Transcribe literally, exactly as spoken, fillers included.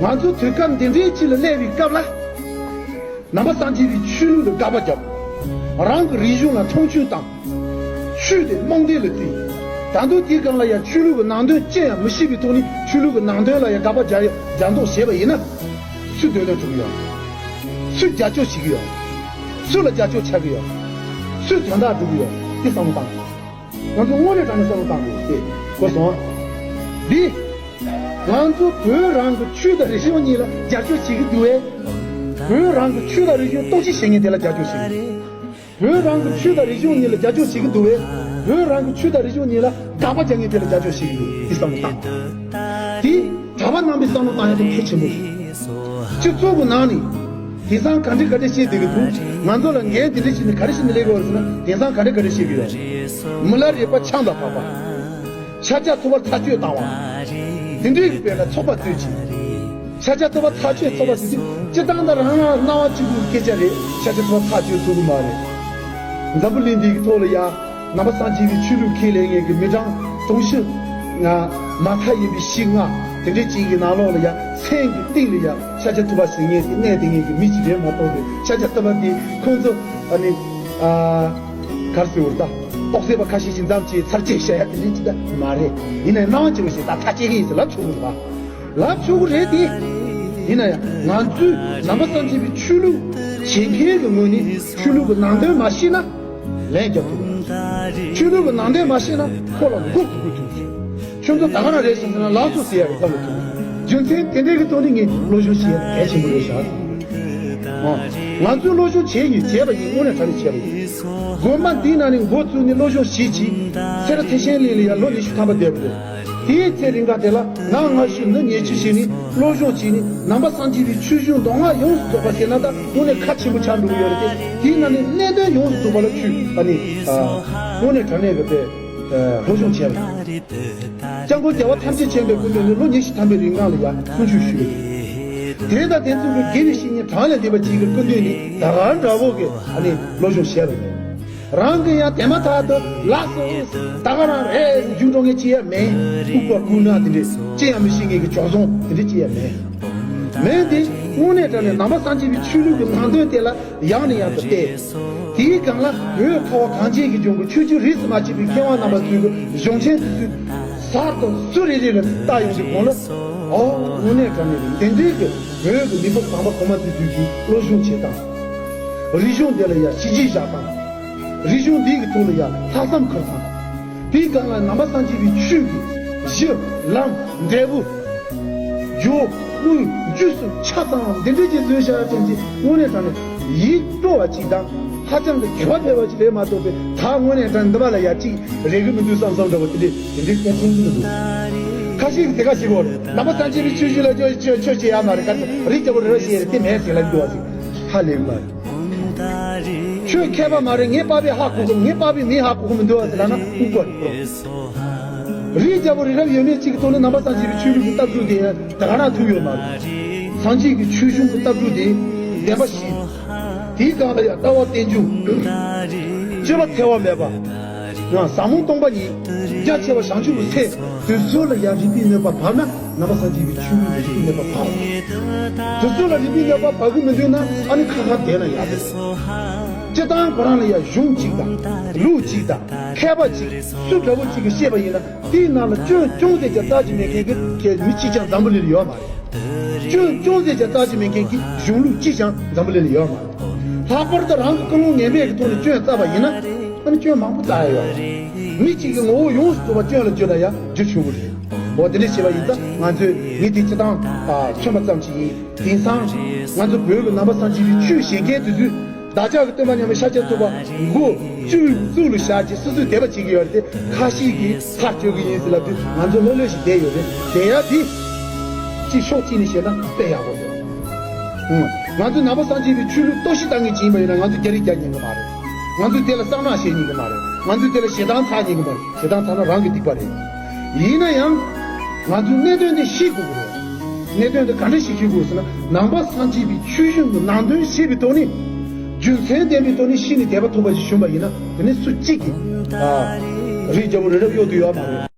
ང་ཚོ་དུས་སྐབས་འདི་འདྲའི་ཅིག་ལ་སླེབས་པའི་སྐབས་ལ། ནང་པ་སངས་རྒྱས་པའི་ཆོས་ལུགས་ལ་དགག་པ་བརྒྱབ། རང་གི་རིག་གཞུང་ལ་མཐོང་ཆུང་བཏང་། ཆོས་དེ་རྨོངས་དད་ལ་བརྩི། ད་དུང་དེའི་སྒང་ལ་ཡང་ཆོས་ལུགས་ཀྱི་ནང་དོན་ཅི་ཡང་མི་ཤེས་པའི་ཐོག་ནས་ཆོས་ལུགས་ཀྱི་ནང་དོན་ལ་ཡང་དགག་པ་རྒྱག་རྒྱག་མདོག་བྱས་པ་ཡིན་ན། སུས་འདོད་དོན་སྒྲུབ་ཀྱི་ཡོད། སུས་རྒྱབ་སྐྱོར་བྱེད་ཀྱི་ཡོད། སུ་ལ་རྒྱབ་སྐྱོར་ཆགས་ཀྱི་ཡོད། སུས་དོན་དག་སྒྲུབ་ཀྱི་ཡོད། དེ་བསམ་བློ་བཏང་། ང་ཚོ་དངོས་གནས་དྲང་གནས་བསམ་བློ་བཏང་དགོས་ཏེ། གོ་སོང་། འདི། ང་ཚོ་བོད་རང་གི་ཆོས་དང་རིག་གཞུང་གཉིས་ལ་རྒྱབ་སྐྱོར་བྱེད་ཀྱི་འདུག་བས། བོད་རང་གི་ཆོས་དང་རིག་གཞུང་གཏོར་བཤིག་བྱེད་མཁན་དེ་ལ་རྒྱབ་སྐྱོར་བྱེད་ཀྱི་འདུག་བོད་རང་གི་ཆོས་དང་རིག་གཞུང་གཉིས་ལ་རྒྱབ་སྐྱོར་བྱེད་ཀྱི་འདུག་བས། བོད་རང་གི་ཆོས་དང་རིག་གཞུང་གཉིས་ལ་དགག་པ་རྒྱག་མཁན་དེ་ལ་རྒྱབ་སྐྱོར་བྱེད་ཀྱི་འདུག་དེ་བསམ་བློ་བཏང་། དེ་གྲྭ་པ་རྣམ་པས་བསམ་བློ་བཏང་ཡ་དེ་གལ་ཆེན་པོ་རེད། སྤྱི་ཚོགས་ཀྱི་ནང་ནས་དེང་སང་ག་འདྲ་ག་འདྲ་བཤད་བསྡད་ཀྱི་འདུག་ང་ཚོ་ལ་འགན་དེ་འདྲ་བྱས་ནས་ག་རེ་བྱས་ནས་སླེབས་ཀྱི་ཡོད་རེད་ཟེར་ན། དེང་སང་ག་འདྲ་ག་འདྲ་བཤད་ཀྱི་ཡོད་རེད། མི་ལ་རས་པ་ཆང་དང་ཕག་པ། ཤཱཀྱ་ཐུབ་པར་ཚར་གཅོད་བཏང་བ། དེ་འདྲའི་གི་དཔེར་ན་ཚོགས་པ་བཙུགས་ཀྱིས། ཤཱཀྱ་ཐུབ་པ་ཚར་གཅོད་ཚོགས་པ་ཟེར་དུས་སྤྱིར་བཏང་དང་རང་རང་སྣང་བ་གཅིག་པུའི་སྐད་ཆ་རེད། ཤཱཀྱ་ཐུབ་པ་ཚར་གཅོད་ཐུབ་ཀྱི་མ་རེད། འཛམ་བུ་གླིང་འདི་གི་ཐོག་ལ་ཡ། ནང་པ་སངས་རྒྱས་པའི་ཆོས་ལུགས་ཁས་ལེན་མཁན་གྱི་མི་གྲངས་དུང་ཕྱུར་ལྔ། མ་མཐའ་ཡིན་པའི་བཞི་ལྔ། དེ་འདྲའི་ཅིག་གི་ནང་ལོགས་ལ་ཡ། མཚན་གྱི་སྟེང་ལ་ཡ། ཤཱཀྱ་ཐུབ་པ་ཟེར་མཁན་དེ་གནས་དེ་ངེད་ཀྱི་མི་གཅིག་རེད་མ་གཏོགས་པའི། ཤཱཀྱ་ཐུབ་པ་འདི་ཁོང་ཚོ་ཨ་ནི། ཨ། ག་རེ་ཟེར་བ་རེད་ད། རྟོགས་སད་པ་ཁ་ཤས་ཤིག་མཚམས་ཅིག་ཚར་གཅོད་བྱ་ཡ་དེ་འདྲའི་ཅིག་ད་མ་རེད། ཡིན་ནའི་སྣང་བ་ཅིག་ལ་ཞིག་ད་ཚར་གཅོད་ཀྱི་ཡིན་ཟེར་ལབ་ཆོག་གི་རེད་པ། ལབ་ཆོག་གི་རེད་དེ། ཡིན་ན་ཡང་ང་ཚོས་ནང་པ་སངས་རྒྱས་པའི་ཆོས་ལུགས་བྱེད་མཁན་གྱི་ངོས་ནས་ཆོས་ལུགས་ཀྱི་ནང་དོན་མ་ཤེས་ན་ལན་རྒྱག་ཐུབ་ཀྱི་མ་རེད། ཆོས་ལུགས་ཀྱི་ནང་དོན་མ་ཤེས་ན་ཁོ་ལ་མགོ་སྒུར་དགོས་ཐུག་ཁྱོད་ཚོ་ད་ག་རང་རེད་ཤག་ཟེར་ན་ལགས་སོ་ཟེར་ཡ་གི་བསམ་བློ་ཐོངས། རྒྱུ་མཚན་དེ་འདྲའི་གི་ཐོག་ནས་ངས་སློབ་སྦྱོང་བྱེད་ཡ་གལ་ཆེན་པོ་རེད་ཤག་ཨ། ང་ཚོས་སློབ་སྦྱོང་བྱས་ཡིན། བྱས་པ་ཡིན། དངོས་གནས་དྲང་གནས་བྱས་པ་ཡིན། དགོན་པ་འདིའི་ནང་ནས་འགོ་བཙུགས་ནས་སློབ་སྦྱོང་བྱེད་ཅིང་། སེ་ར་ཐེག་ཆེན་གླིང་ལ་ཡང་ལོ་ཉི་ཤུ་ཐམ་པ་བསྡད་པ་རེད། དེའི་ཚེ་རིང་ག་དེ་ལ་ང་སྔ་ཕྱི་ནུབ་ཉེས་ཕྱིས་བྱས་ནས་སློབ་སྦྱོང་བྱས་ནས་ནང་པ་སངས་རྒྱས་པའི་ཆོས་གཞུང་མདོ་སྔགས་ཡོངས་སུ་རྫོགས་པ་ཟེར་ན་ད་དངོས་གནས་ཁ་ཆེན་པོ་ཆགས་འགྲོ་གི་ཡོད་རེད་དེ། དེའི་ནང་ནས་གནད་དོན་ཡོངས་སུ་རྫོགས་པ་ལ་ཆོས་ཨ་ནི་དངོས་གནས་དྲང་གནས་ཀྱི་དཔེ་སློབ་སྦྱོང་བྱས་པ་རེད། སྐྱབས་མགོན་རྒྱལ་བ་ཐམས་ཅད་མཁྱེན་པའི་སྐུ་མདུན་ནས་ལོ་ཉི་ཤུ་ཐམ་པའི་རིང་ལ་ཡང་གསུང་ཆོས་ཞུས་པ་ཡིན། དེ་དང་དེ་མཚུངས་ཀྱི་དགེ་བའི་བཤེས་གཉེན་གྲངས་ལས་འདས་པ་ཅིག་གི་སྐུ་མདུན་ནས་ད་ག་འདྲ་བོ་གི་ཨ་ནི་སློབ་སྦྱོང་བྱས་པ་ཡིན། རང་གི་ཡང་དེ་མ་ཐག་ཏུ་ལགས་སོ་ད་ག་རང་རེད་ཟེར་རྒྱུགས་འགྲོ་མཁན་ཅི་ཡང་མེད། ལྐུགས་པ་ལྐུགས་ནག་དེ་འདྲས་ཅི་ཡང་མི་ཤེས་མཁན་གྱི་ཇོ་བཟང་དེ་འདྲས་ཅི་ཡང་མེད། མེད་དེ་དངོས་གནས་དྲང་གནས་ནང་པ་སངས་རྒྱས་པའི་ཆོས་ལུགས་ཀྱི་ནང་དོན་དེ་ལ། ཡང་ནས་ཡང་དུ་བལྟས། དེའི་སྒང་ལ་བོད་ཁ་བ་གངས་ཅན་གྱི་ལྗོངས་ཀྱི་ཆོས་བརྒྱུད་རིས་སུ་མ་ཆད་པའི་མཁས་དབང་རྣམ་པ་ཚོའི་གཞུང་ཆེན་དེ་ཚོའི་ཟུར་དང་ཟུར་རེ་རེ་ལ་བལྟ་ཡོང་དུས་གོང་ལ། ཨོ་དངོས་གནས་དྲང་གནས་འདི་འདྲའི་གི་བོད་ཀྱི་མི་ཕམ་དམ་པ་གོང་མ་དེ་ཚོས་ཀྱི་སློབ་སྦྱོང་བྱེད་སྟངས། རིག་གཞུང་དེ་ལ་ཡང་གཞི་གཅིག་བཞག་སྟངས། རིག་གཞུང་འདིའི་གི་ཐོག་ལ་ཡང་ལྷག་བསམ་ཁུར་སྟངས། དེའི་སྒང་ལ་ནང་པ་སངས་རྒྱས་པའི་ཆོས་ཀྱི་གཞི་ལམ་འབྲས་བུ། རྒྱུ་དངོས་རྒྱུ་སུ་ཆ་ཚང་བ་འདི་འདྲའི་ཅིག་བཟོས་བཞག་ཅན་གྱི་དངོས་གནས་དྲང་གནས་ཡིད་སྤྲོ་བ་ཅིག་དང་ཧ་ཅང་གི་དད་པ་འཕེལ་བ་ཅིག་རེད་མ་གཏོགས་པའི་ད་དངོས་གནས་དྲང་གནས་འདི་མ་ལ་ཡ་ཅིག་རེག་གི་མི་འདུག་བསམ་བསམ་འདྲ་བོ་དེ་འདྲའི་དེ་འདྲའི་སྐད་མཐོང་གི་མི་འདུག་ཁ་ཤས་ཀྱིས་དེ་ག་ཞིག་གོ་ནང་པ་སངས་རྒྱས་པའི་ཆོས་བཞིན་ལ་ཆོས་ཆོས་ཆོས་བྱེད་ཡ་མ་རེད། ག་ཚོད་རིགས་རྒྱལ་པོ་རི་རབ་ཤེས་རེད་དེ་མེད་ཟེར་ལ་འདུག་བ་ཞིག་ཧ་ལས་མ་རེད། ཁྱོད་མཁས་པ་མ་རེད། ངའི་པ་ཕས་ཧ་གོ་གི་ངའི་པ་ཕས་མི་ཧ་གོ་གི་མི་འདུག་ཟེར་ལབ་ན་ལྐུགས་པ་རེད། རིགས་རྒྱལ་པོ་རི་རབ་ཡོད་མེད་གཅིག་གི་ཐོག་ནས་ནང་པ་སངས་རྒྱས་པའི་ཆོས་ལུགས་ཀྱི་ལྟ་གྲུབ་དེ་ད་ག་རང་ཐུག་ཡོད་མ་རེད། སངས་རྒྱས་ཀྱི་ཆོས་གཞུང་གི་ལྟ་གྲུབ་དེ་བདེན་པ་བཞི། དེའི་སྒང་ལ་ཡང་ལྟ་བ་རྟེན་འབྱུང་། སྤྱོད་པ་འཚེ་བ་མེད་པ། ཡང་ཟབ་མོ་སྟོང་པ་ཉིད། རྒྱ་ཆེ་བ་བྱང་ཆུབ་ཀྱི་སེམས་དེ་ཚོ་ལ་ཡང་རིག་པའི་གནོད་པ་བབས་ན་ནང་པ་སངས་རྒྱས་པའི་ཆོས་ལུགས་ལ་རིག་པའི་གནོད་པ་བབས། དེ་ཚོ་ལ་རིག་པའི་གནོད་པ་བབས་ཀྱི་མི་འདུག་ན་ཨ་ནི་ཁ་ཁ་བསྡད་ན་ཡག་གི་རེད། སྤྱིར་བཏང་ཁོ་རང་ལ་ཡང་གཞུང་གཅིག་དང་ལུགས་གཅིག་དང་མཁས་པ་གཅིག་སུ་འདྲ་བོ་གཅིག་གིས་བཤད་པ་ཡིན་ན་དེའི་ནང་ལ་སྐྱོན་ཅུང་ཟད་ཀྱང་རྩ་ཆེ་མེད་མཁན་གྱི་མི་གཅིག་ཀྱང་འཛམ་བུ་གླིང་ལ་ཡོད་མ་རེད། སྐྱོན་ཅུང་ཟད་ཀྱང་རྩ་ཆེ་མེད་མཁན་གྱི་གཞུང་ལུགས་གཅིག་ཀྱང་འཛམ་བུ་གླིང་ལ་ཡོད་མ་རེད། ལྷག་པར་དུ་རང་གི་ཀུན་སློང་ངན་པའི་གི་ཐོག་ནས་སྐྱོན་བརྩམས་པ་ཡིན་ན་ཨ་ནི་སྐྱོན་མང་པོ་བརྩམས་ཡ་ཡོད་རེད། མི་གཅིག་གི་ངོ་བོ་ཡོངས་སུ་རྫོགས་པ་སྐྱོན་ལ་བརྗོད་ན་ཡང་བརྗོད་ཆོག་གི་རེད། འོ་དེ་འདྲ་བྱས་པ་ཡིན་ཙང་ང་ཚོས་ངས་དེ་སྤྱིར་བཏང་མཚོན་པ་ཙམ་ཞིག་ཡིན། དེང་སང་ང་ཚོ་བོད་ཀྱི་ནང་པ་སངས་རྒྱས་པའི་ཆོས་བཤད་མཁན་དེ་ཚོས། བདག་ཅག་གི་སྟོན་པ་མཉམ་མེད་ཤཱཀྱ་ཐུབ་པ་མགོ་བཅུའི་གཙུག་ལ་བཞག་ཅིང་སོ་སོས་དད་པ་བྱེད་ཀྱི་ཡོད་རེད་དེ། ཁ་ཤས་ཀྱིས་ཚར་གཅོད་ཀྱི་ཡིན་ཟེར་ལབ་དུས་ང་ཚོ་ལྷོད་ལྷོད་ཞིག་བསྡད་ཡོད་རེད། དེ་ཡང་དེ་ཅིག་ཕྱོགས་གཅིག་ནས་བཤད་ན་དཔེ་ཡག་པོ་ཡོད། ཨང་། ང་ཚོ་ནང་པ་སངས་རྒྱས་པའི་ཆོས་ལུགས་གཏོར་བཤིག་བཏང་མཁན་ཅིག་ཡིན་པ་ཡིན་ན་ང་ཚོ་རྒྱ་རིགས་རྒྱག་ཉན་གི་མ་རེད། ང་ཚོས་དེ་ལ་གསང་སྔགས་བཤད་ཉན་གི་མ་རེད། ང་ཚོས་དེ་ལ་ཞེ་སྡང་ཚ་ཉན་གི་མ་རེད། ཞེ་སྡང་ཚ་ན་རང་གི་སྡིག་པ་རེད། ཡིན་ན་ཡང་ང་ཚོས་གནད་དོན་དེ་ཤེས་དགོས་ཀྱི་རེད། གནད་དོན་དེ་ག་འདྲ་ཞིག་ཤེས་དགོས་ཟེར་ན། ནང་པ་སངས་རྒྱས་པའི་ཆོས་གཞུང་གི་ནང་དོན་ཤེས་པའི་ཐོག་ནས། རྒྱུ་མཚན་ལྡན་པའི་ཐོག་ནས་ཤེས་ནས་དད་པ་ཐོབ་པ་ཞིག་བྱུང་བ་ཡིན་ན། དེ་ནི་སུ་གཅིག་གིས་ཨ་རིགས་རྒྱལ་པོ་རི་རབ་གཡོག་ཏུ་ཡོད་མ་རེད།